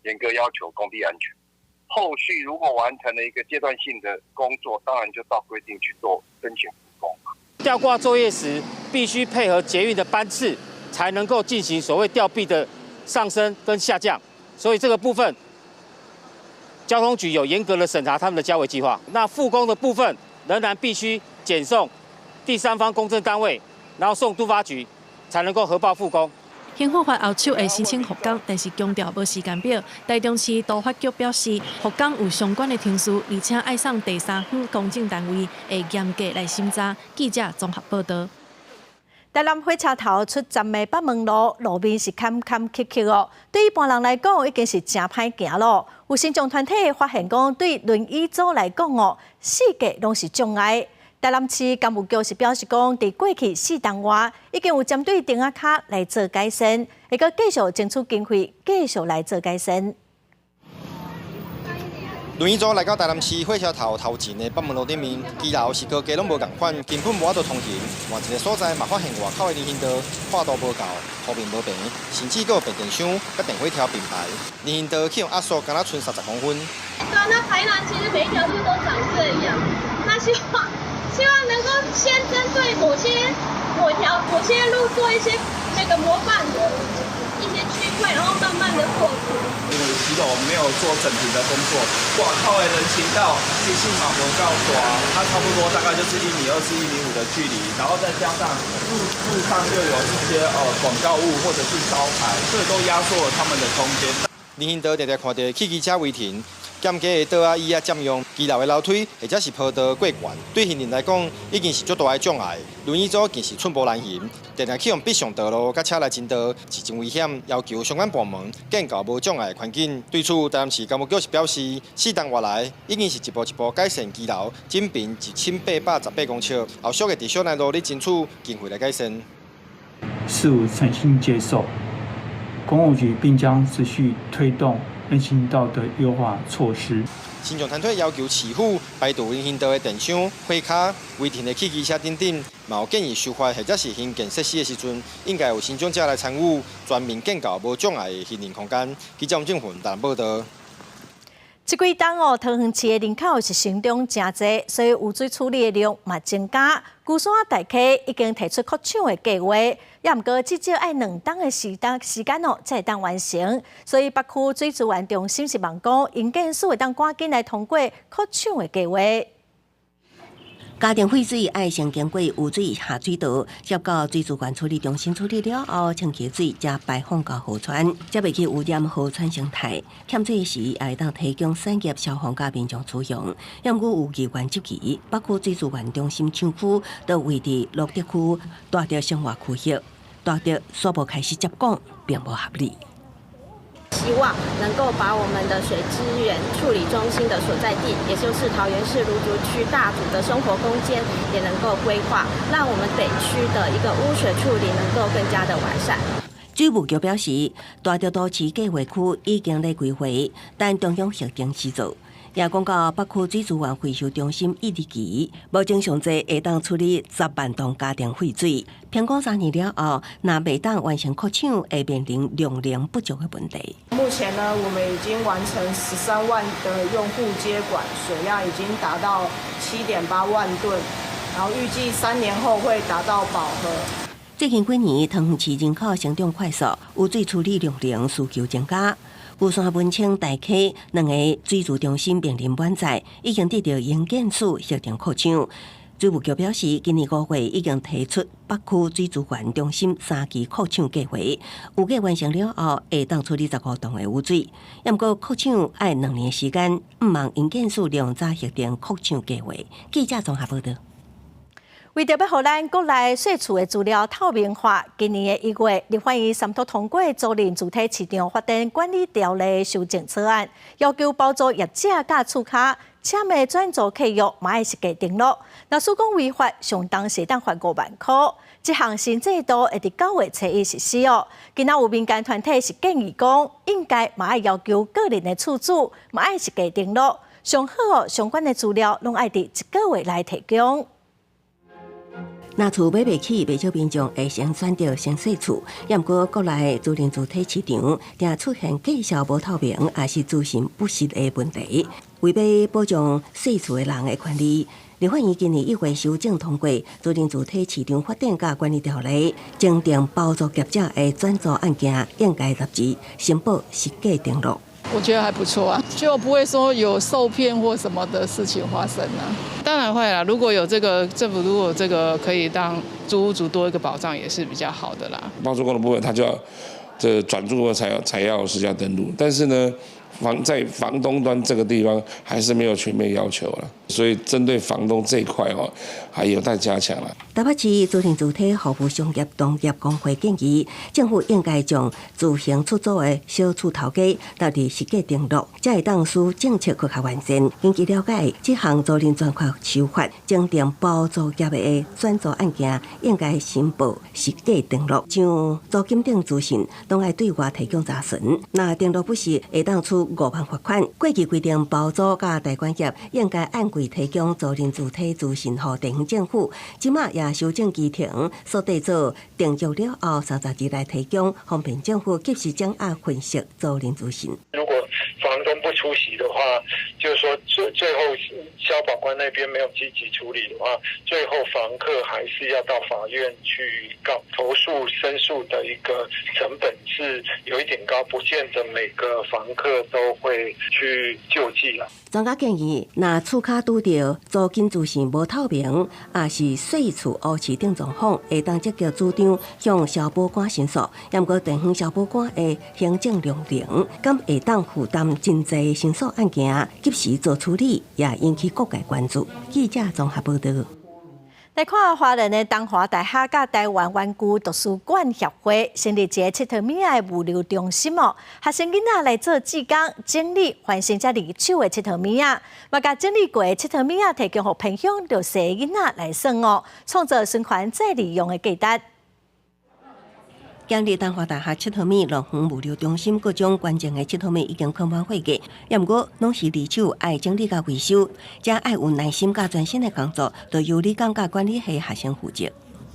嚴格要求工地安全。後續如果完成了一個階段性的工作，當然就照規定去做申請復工。吊掛作業時必須配合捷運的班次，才能夠進行所謂吊臂的上升跟下降。所以這個部分，交通局有嚴格的審查他們的交維計劃。那復工的部分仍然必須檢送第三方公證單位。然後送都發局，才能夠核報復工。興復發後手會申請復工，但是強調無時間表。台中市都發局表示，復工有相關的程序，而且愛送第三方公證單位會嚴格來審查。記者綜合報道。台南火車頭出站的北門路路面是坎坎曲曲哦，對一般人來講已經是誠歹行咯。有身障團體發現講，對輪椅族來講哦，四界攏是障礙。台南市工務局是表示講，佇過去4冬外，已經有針對釘仔跤來做改善，會閣繼續爭取經費，繼續來做改善。輪椅族來到台南市火車頭頭前的北門路頂面，騎樓是高低攏無仝款，根本無法度通行。換一个所在嘛，發現外口的人行道闊度無夠，鋪面無平，甚至閣有變電箱佮電火條並排。人行道去予壓縮，敢若賰30公分。對啊，那台南其實每一條路都長這樣，那希望能夠先針對某些某條某些路做一些那個模範的一些區塊，然後慢慢的擴充。因為騎樓沒有做整平的工作，外口的人行道其實嘛無夠大，它差不多大概就是1.2米至1.5米的距離，然後再加上路上又有一些廣告物或者是招牌，所以都壓縮了他們的空間。人行道常常看著汽機車違停。減低的桌仔椅仔佔用，騎樓的樓梯或者是坡道過懸，對行人來講已經是足大的障礙。輪椅族更是寸步難行，常常去予逼上道路，佮車來爭道，是真危險。要求相關部門建構無障礙的環境。對此，台南市工務局是表示，4冬外來已經是一步一步改善騎樓，整平1818公尺，後續會持續來努力爭取經費來改善。市府誠心接受，工務局並將持續推動。人行道的優化措施。身障團體要求市府排除人行道的電箱、火跤、違停的汽機車等等，嘛有建議修法或者是興建設施的時陣，應該有身障者來參與，全面建構無障礙的行人空間。記者王正雲台南報道。這幾冬哦，桃園市的人口是成長誠濟，所以污水處理的量嘛增加。龜山大溪已經提出擴廠的計劃，也毋過至少愛2冬的時間哦，才會當完成。所以北區水資源中心是望講，營建署會當趕緊來通過擴廠的計劃。家庭廢水愛先經過污水下水道，接到水資源處理中心處理了後，清潔水才排放到河川，才袂去污染河川生態。欠水時也會當提供產業消防佮民眾使用。毋過有議員質疑，北區水資源中心廠區都位佇蘆竹區大竹生活區域，大竹煞無開始接管，並無合理。希望能夠把我們的水資源處理中心的所在地，也就是桃園市蘆竹區大竹的生活空間，也能夠規劃，讓我們北區的一個污水處理能夠更加的完善。水務局表示，大竹都市計劃區已經咧規劃，等中央核定時做。也講到北區水資源回收中心一二期，目前上濟會當處理10萬噸家庭廢水。評估3年了後，若袂當完成擴廠，會面臨量能不足的問題。目前呢，我們已經完成13萬的用戶接管，水量已經達到7.8萬噸，然後預計3年後會達到飽和。最近幾年，桃園市人口成長快速，污水處理量能需求增加。龜山文清大溪兩个水資中心面臨滿載，已經得到營建署核定擴廠。水務局表示，今年5月已經提出北區水資源中心三期擴廠計劃，預計完成了後，會當處理15噸的污水。毋過擴廠愛2年時間，毋望營建署量早核定擴廠計劃。記者綜合報道。為著欲予咱國內細厝的資料透明化，今年的1月，立法院三讀通過租賃主體市場發展管理條例修正草案，要求包租業者佮厝跤簽的轉租契約嘛愛實價登錄。若使講違法，上重會當罰5萬箍。這項新制度會佇9月初1實施哦。今仔有民間團體是建議講，應該嘛愛要求個人的厝主嘛愛實價登錄，上好哦，相關的資料攏愛佇一個月內提供。若厝買袂起，袂少民眾會先選擇先細厝。也毋過國內租賃主體市場，定出現價數無透明，抑是資訊不實的問題。為欲保障細厝的人的權利，立法院今年1月修正通過租賃主體市場發展佮管理條例，增訂包租業者的轉租案件應該入誌申報實價登錄。我覺得還不錯啊，就不會說有受騙或什麼的事情發生啊。當然會啦，如果有這個政府，如果這個可以讓租屋族多一個保障，也是比較好的啦。包租公的部分，他就要這轉租才要實價登錄，但是呢，在房東端這個地方還是沒有全面要求了，所以針對房東這一塊哦，還有待加強啦。台北市租賃主體服務商業同業公會建議，政府應該將自行出租的小厝頭家納入實價登錄，才會當使政策閣較完善。根據了解，這項租賃專法修法，增訂包租業的轉租案件應該申報實價登錄，像租金等資訊，攏愛對外提供查詢。若登錄不實，會當處5萬罰款。過去規定包租佮代管業應該按季提供租賃主體資訊予地方政府，這馬也修正規程，鎖定做訂約了後30日來提供，方便政府及時掌握分析租賃資訊。如果房東不出席的話，就是說最後消保官那邊沒有積極處理的話，最後房客還是要到法院去告投訴申訴的一個成本是有一點高，不見得每個房客都會去救濟啦。專家建議，若厝跤拄著租金資訊無透明，抑是細厝烏市等狀況，會當積極主張向消保官申訴。毋過地方消保官的行政量能，敢會當負擔真濟申訴案件，及時做處理，也引起各界關注。記者綜合報道。來看花蓮的東華大學佮臺灣玩具圖書館協會成立一个𨑨迌物仔的物流中心哦，學生囡仔來做志工，整理翻新這二手的𨑨迌物仔，嘛共整理過的𨑨迌物仔提供予偏鄉弱勢囡仔來耍哦，創造循環再利用的價值。今日東華大學娑桃米樂園物流中心各種關鍵的娑桃米已經囥滿貨架，也毋過攏是二手愛整理佮維修，這愛有耐心佮專心的工作，就由理工佮管理系學生負責。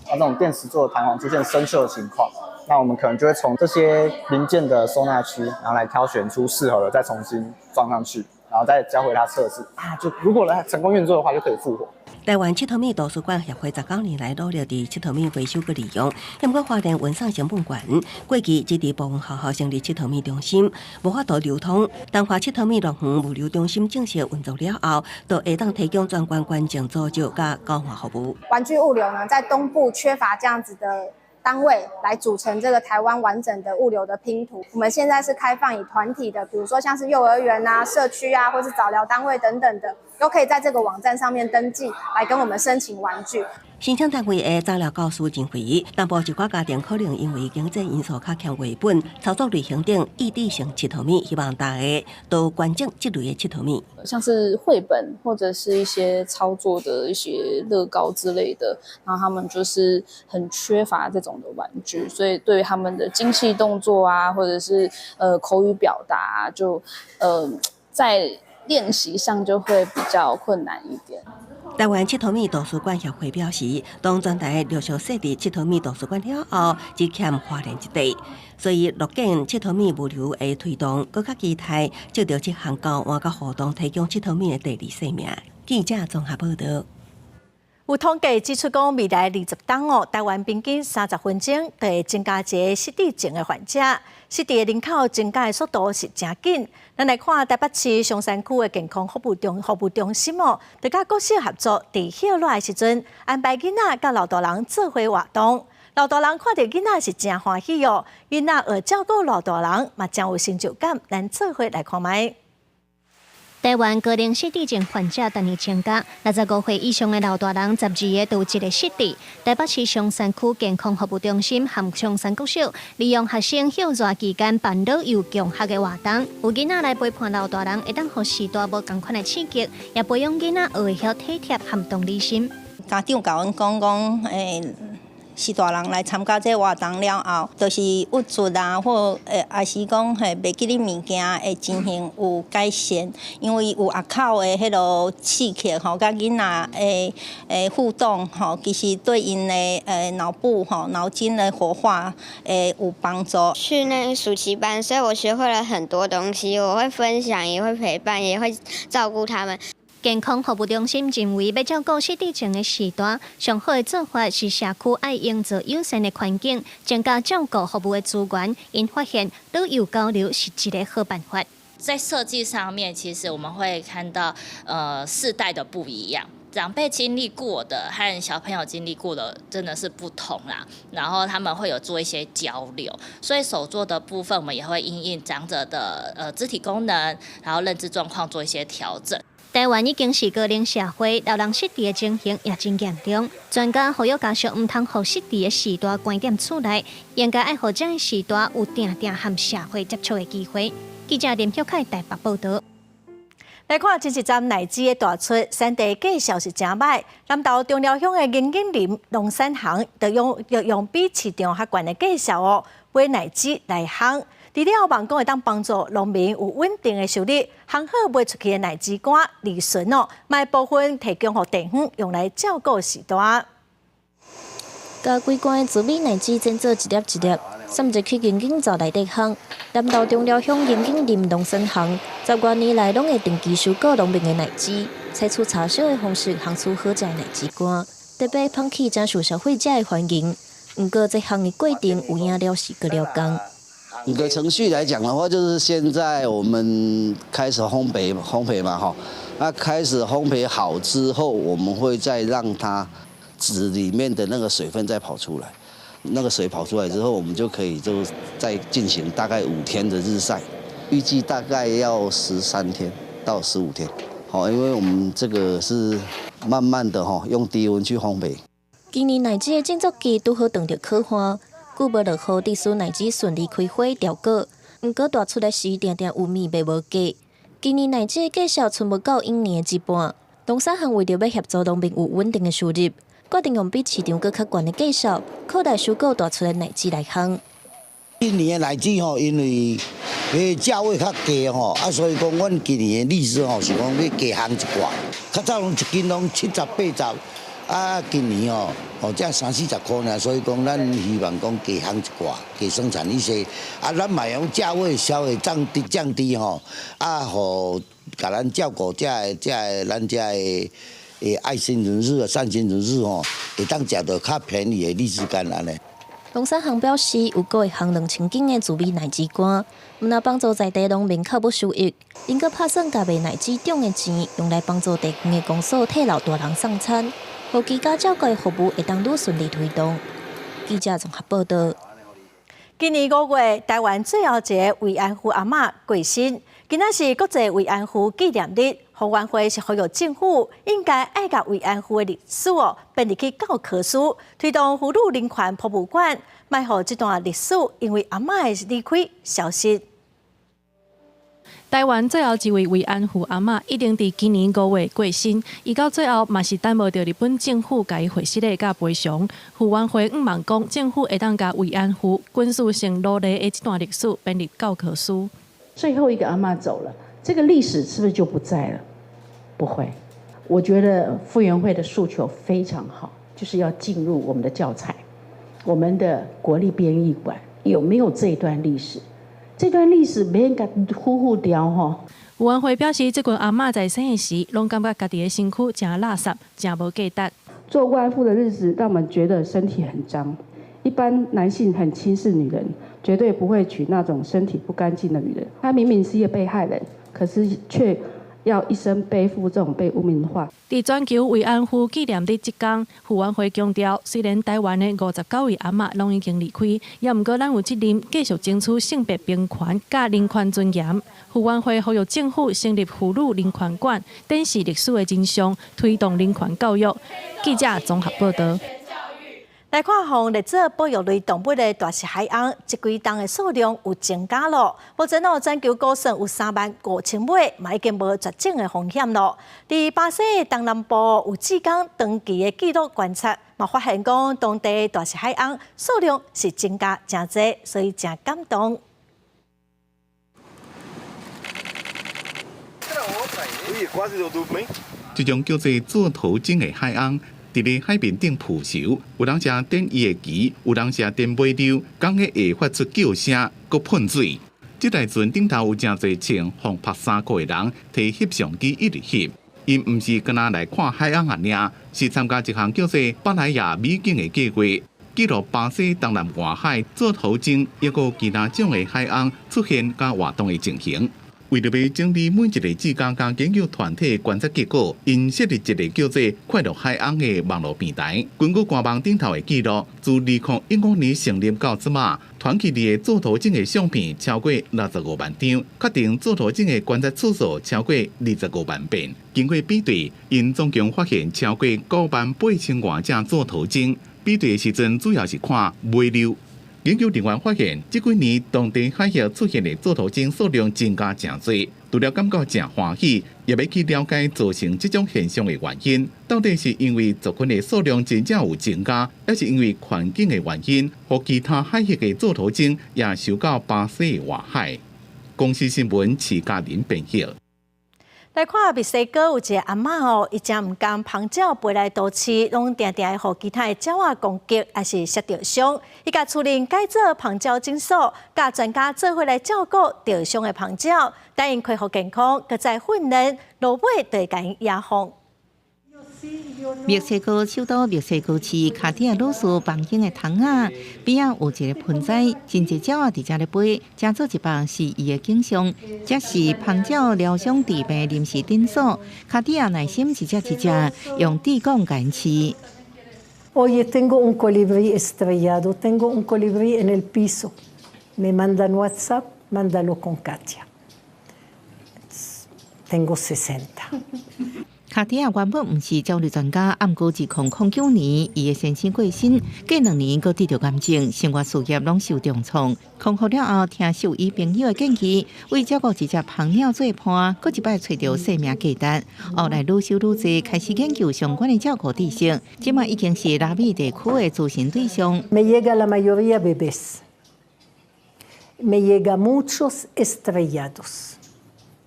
啊，這種電池座的彈簧出現生鏽的情況，那我們可能就會從這些零件的收納區，然後來挑選出適合的，再重新裝上去，然後再交回它測試。啊，就如果呢成功運作的話，就可以復活。台灣娑桃米圖書館協會19年來努力佇娑桃米回收佮利用，毋過花蓮運送成本懸，過去只佇部分學校成立娑桃米中心，無法度流通。東華娑桃米樂園物流中心正式運作了後，就會當提供全國捐贈組織佮交換服務。玩具物流呢，在東部缺乏這樣子的單位來組成這個台灣完整的物流的拼圖。我們現在是開放以團體的，比如說像是幼兒園啊、社區啊，或是早療單位等等的，都可以在這個網站上面登記，來跟我們申請玩具。申請單位的早療教師認為，南部一寡家庭可能因為經濟因素較欠繪本、操作類型等異地性娑桃米，希望大家都關注這類的娑桃米，像是繪本或者是一些操作的一些樂高之類的，然後他們就是很缺乏這種的玩具，所以對於他們的精細動作啊，或者是口語表達啊，就在練習上就會比較困難一點。台灣娑桃米圖書館協會表示，當全台陸續設置娑桃米圖書館了後，只欠花蓮一地，所以樂見娑桃米物流的推動，閣較期待藉著這項交換佮互動，提供娑桃米的第二生命。記者綜合報導。有統計指出，講未來20冬哦，台灣平均30分鐘就會增加一个失智症的患者。失智的人口增加的速度是誠緊。咱來看台北市松山區的健康服務中心哦，就佮國小合作，佇歇熱的時陣安排囡仔佮老大人做伙活動。老大人看著囡仔是誠歡喜哦，囡仔學照顧老大人嘛，誠有成就感。咱做伙來看覓。台灣高齡失智症患者逐年增加，65歲以上的老大人12個就有一個失智。台北市松山區健康服務中心和松山國小利用學生歇熱期間辦老幼共學的活動，有囡仔來陪伴老大人，會當予序大無仝款的刺激，也培養囡仔學會曉體貼和同理心。家長共阮講講，序大人來參加這活動了後，就是鬱卒啊，或抑是講嘿袂記得物件的情形有改善，因為有合口的彼囉刺激吼，佮囡仔的互動吼，其實對𪜶的腦部吼腦筋的活化會有幫助。去那暑期班，所以我學會了很多東西，我會分享，也會陪伴，也會照顧他們。健康服務中心認為，欲照顧失智症的序大，上好的做法是社區愛營造友善的環境，增加照顧服務的資源。𪜶發現老幼交流是一个好辦法。在設計上面，其實我們會看到，世代的不一樣，長輩經歷過的和小朋友經歷過的真的是不同啦。然後他們會有做一些交流，所以手作的部分，我們也會因應長者的肢體功能，然後認知狀況做一些調整。台灣已經是高齡社會，老人失智的情形也真嚴重。專家呼籲家屬毋通予失智的序大關踮厝內，應該愛予這个序大有定定和社會接觸的機會。記者林玉凱台北報導。來看這一站奶雞的大出，產地價數是誠䆀。南投中寮鄉的銀景林農產行，就用比市場較懸的價數哦，買奶雞來烘。除了望講會當幫助農民有穩定的收入，烘好賣出去的奶雞乾利潤哦，嘛部分提供予地方用來照顧序大。共規罐的紫米奶雞煎做一粒一粒，送入去銀景灶內底烘。南投中寮鄉銀景林農產行，10多年來攏會定期收購農民的奶雞，採取柴燒的方式烘出好食的奶雞乾，特別捧起誠受消費者的歡迎。毋過這烘的過程有影了時閣了工。一個程序來講的話，就是現在我們開始烘焙嘛，哈，那開始烘焙好之後，我們會再讓它紙裡面的那個水分再跑出來，那個水跑出來之後，我們就可以就再進行大概5天的日曬，預計大概要13天到15天，好，因為我們這個是慢慢的哈，用低溫去烘焙。今年奶雞的種作季拄好撞著苦旱。久無落雨，致使奶雞順利開花結果，毋過大出來時，定定有物賣無價。今年奶雞的價數賰無到往年的一半。農產行為著欲協助農民有穩定的收入，決定用比市場閣較懸的價數，擴大收購大出的奶雞來烘。今年的荔枝吼，因為彼價位較低吼，啊，所以講阮今年的荔枝吼是講欲加烘一寡，較早攏一斤攏70、80，啊，今年吼哦才三四十箍爾，所以講咱希望講加烘一寡，加生產一些，啊，咱嘛用價位稍微降低降低吼，啊，予共咱照顧遮的遮的咱遮的愛心人士、善心人士吼，會當食著較便宜的荔枝乾按呢。農產行表示，有閣會烘2000斤的滋味荔枝乾，毋但幫助在地農民較無收益，𪜶閣拍算共賣荔枝賺的錢，用來幫助地方的公所替老大人送餐，予居家照顧服務會當愈順利推動。記者綜合報道。今年5月，台灣最後一个慰安婦阿嬤過身，今仔是國際慰安婦紀念日，後援會是呼籲政府應該愛共慰安婦的歷史哦，編入去教科書，推動婦女人權博物館，莫予這段歷史因為阿嬤的離開消失。台灣最後一位慰安婦阿嬤已經佇今年5月過身，伊到最後嘛是等無著日本政府共伊獲釋的佮賠償。傅園會向望講，政府會當共慰安婦軍事性奴隸的這段歷史編入教科書。最後一個阿嬤走了，這個歷史是不是就不在了？不會，我覺得傅園會的訴求非常好，就是要進入我們的教材，我們的國立編譯館有沒有這段歷史？這段歷史免共糊糊掉吼。傅園會表示，這群阿嬤在生的時，攏感覺家己的身軀誠垃圾，誠無價值。做慰安婦的日子，讓我們覺得身體很髒。一般男性很輕視女人，絕對不會娶那種身體不乾淨的女人。她明明是一個被害人，可是卻要一生背負這種被污名化。佇全球慰安婦紀念日這工，傅園會強調，雖然台灣的59位阿嬤攏已經離開，也毋過咱有責任繼續爭取性別平權佮人權尊嚴。傅園會呼籲政府成立婦女人權館，展示歷史的真相，推動人權教育。記者綜合報道。來看，予列做保育類動物的大閘海鶯，這幾冬的數量有增加咯。目前哦，全球估算有3萬5千尾，嘛已經無絕種的風險咯。佇巴西的東南部有志工長期的記錄觀察，嘛發現講當地大閘海鶯數量是增加誠濟，所以誠感動。這種叫做座頭鯨的海鶯，佇咧海面頂浮泅，有人正點伊的鰭，有人正點尾溜，講個會發出叫聲，閣噴水。這台船頂頭有誠濟穿防曝衫褲的人，提翕相機一直翕。𪜶毋是干焦來看海鶯爾爾，是參加一項叫做巴萊亞美景的計劃，記錄巴西東南沿海座頭鯨抑閣其他種的海鶯出現佮活動的情形。為著欲整理每一个志工佮研究團體的觀察結果，𪜶設立一個叫做“快樂海鶯”的網路平台。根據官網頂頭的記錄，自2015年成立到這馬，傳去的座頭鯨的相片超過65萬張，確定座頭鯨的觀察次數超過25萬遍。經過比對，𪜶總共發現超過9萬8千外隻座頭鯨。比對的時陣主要是看尾溜。研究人員發現，這幾年當地海域出現的座頭鯨數量增加誠濟，除了感覺誠歡喜，也欲去了解造成這種現象的原因。到底是因為族群的數量真正有增加，抑是因為環境的原因，予其他海域的座頭鯨也受到巴西的外海？公視新聞徐嘉玲編譯。來看墨西哥有一个阿嬤哦，伊誠毋甘蜂鳥飛來都市，攏定定會予其他的鳥仔攻擊，抑是攝著傷。伊共厝裡改做蜂鳥診所，佮專家做伙來照顧著傷的蜂鳥，等𪜶恢復健康，閣再訓練，落尾就會共𪜶野放。墨西哥首都墨西哥市卡地亞魯斯房間的窗仔邊仔有一個盆栽，真濟鳥仔佇遮咧飛，成做一幅詩意的景象。這是蜂鳥療傷治病臨時診所。卡地亞耐心一隻一隻用豬管共飼。 Oye, tengo un colibrí estrellado, tengo un colibrí en el piso. Me mandan WhatsApp, mándalo con Katia. Tengo 60. 卡地亞原本毋是鳥類專家，毋過2009年，伊的先生過身，過2年閣得著癌症，生活事業攏受重創。康復了後，聽獸醫朋友的建議，為照顧一隻蜂鳥做伴，閣一擺揣著生命價值。後來愈修愈濟，開始研究相關的照顧知識，這馬已經是拉美地區的諮詢對象。 Me llega la mayoría bebés. Me llega muchos estrellados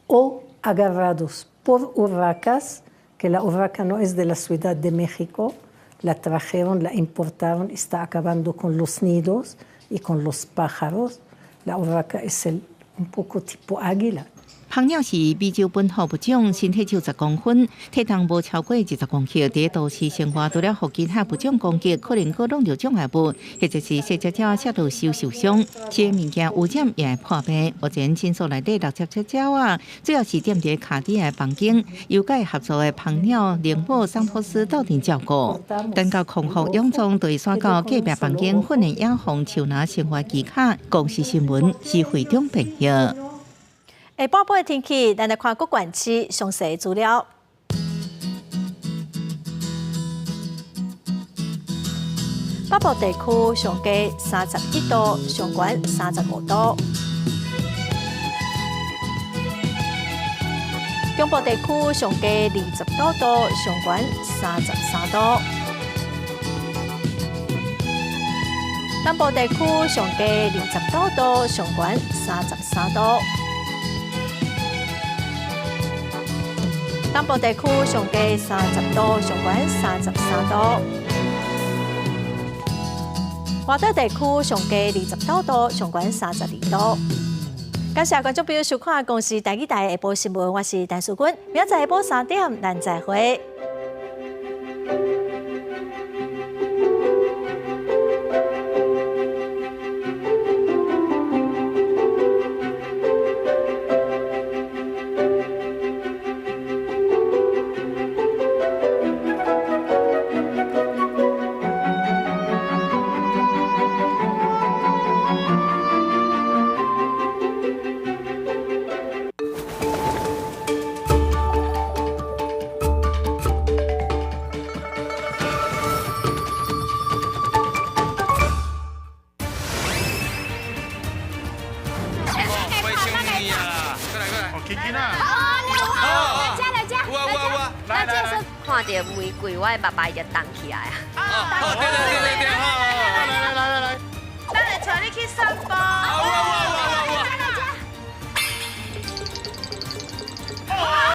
o agarrados por urracas, que la urraca no es de la Ciudad de México, la trajeron, la importaron, está acabando con los nidos y con los pájaros. La urraca es el, un poco tipo águila. 蜂鸟是美洲本土物种，身体只有10公分，体重无超过20公克。伫都市生活，除了予其他物种攻击，可能阁弄著障碍物，或者是细只鸟摔落受受伤，这个物件污染也会破病。目前诊所内底60只鸟仔，主要是踮伫卡地亚房间，由佮合作的蜂鸟灵宝桑托斯斗阵照顾。等到康复养壮，就会徙到隔壁房间训练野蜂手拿生活技巧。公视新闻是会长编译。下半晡的天气，咱来看各县市详细资料。北部地区上低31度，上悬35度。中部地区上低20多度，上悬33度。南部地区上低20多度，上悬33度。东部地区上低30度，上悬33度。外岛地区上低29度，上悬32度。感谢观众朋友收看《公视台语台》下晡新闻，我是陈淑君，明仔载下晡3点，咱再会。看著玫瑰，我的目腹就动起來啊！哦，對對對對對，好，來來來來來，等下帶你去散步。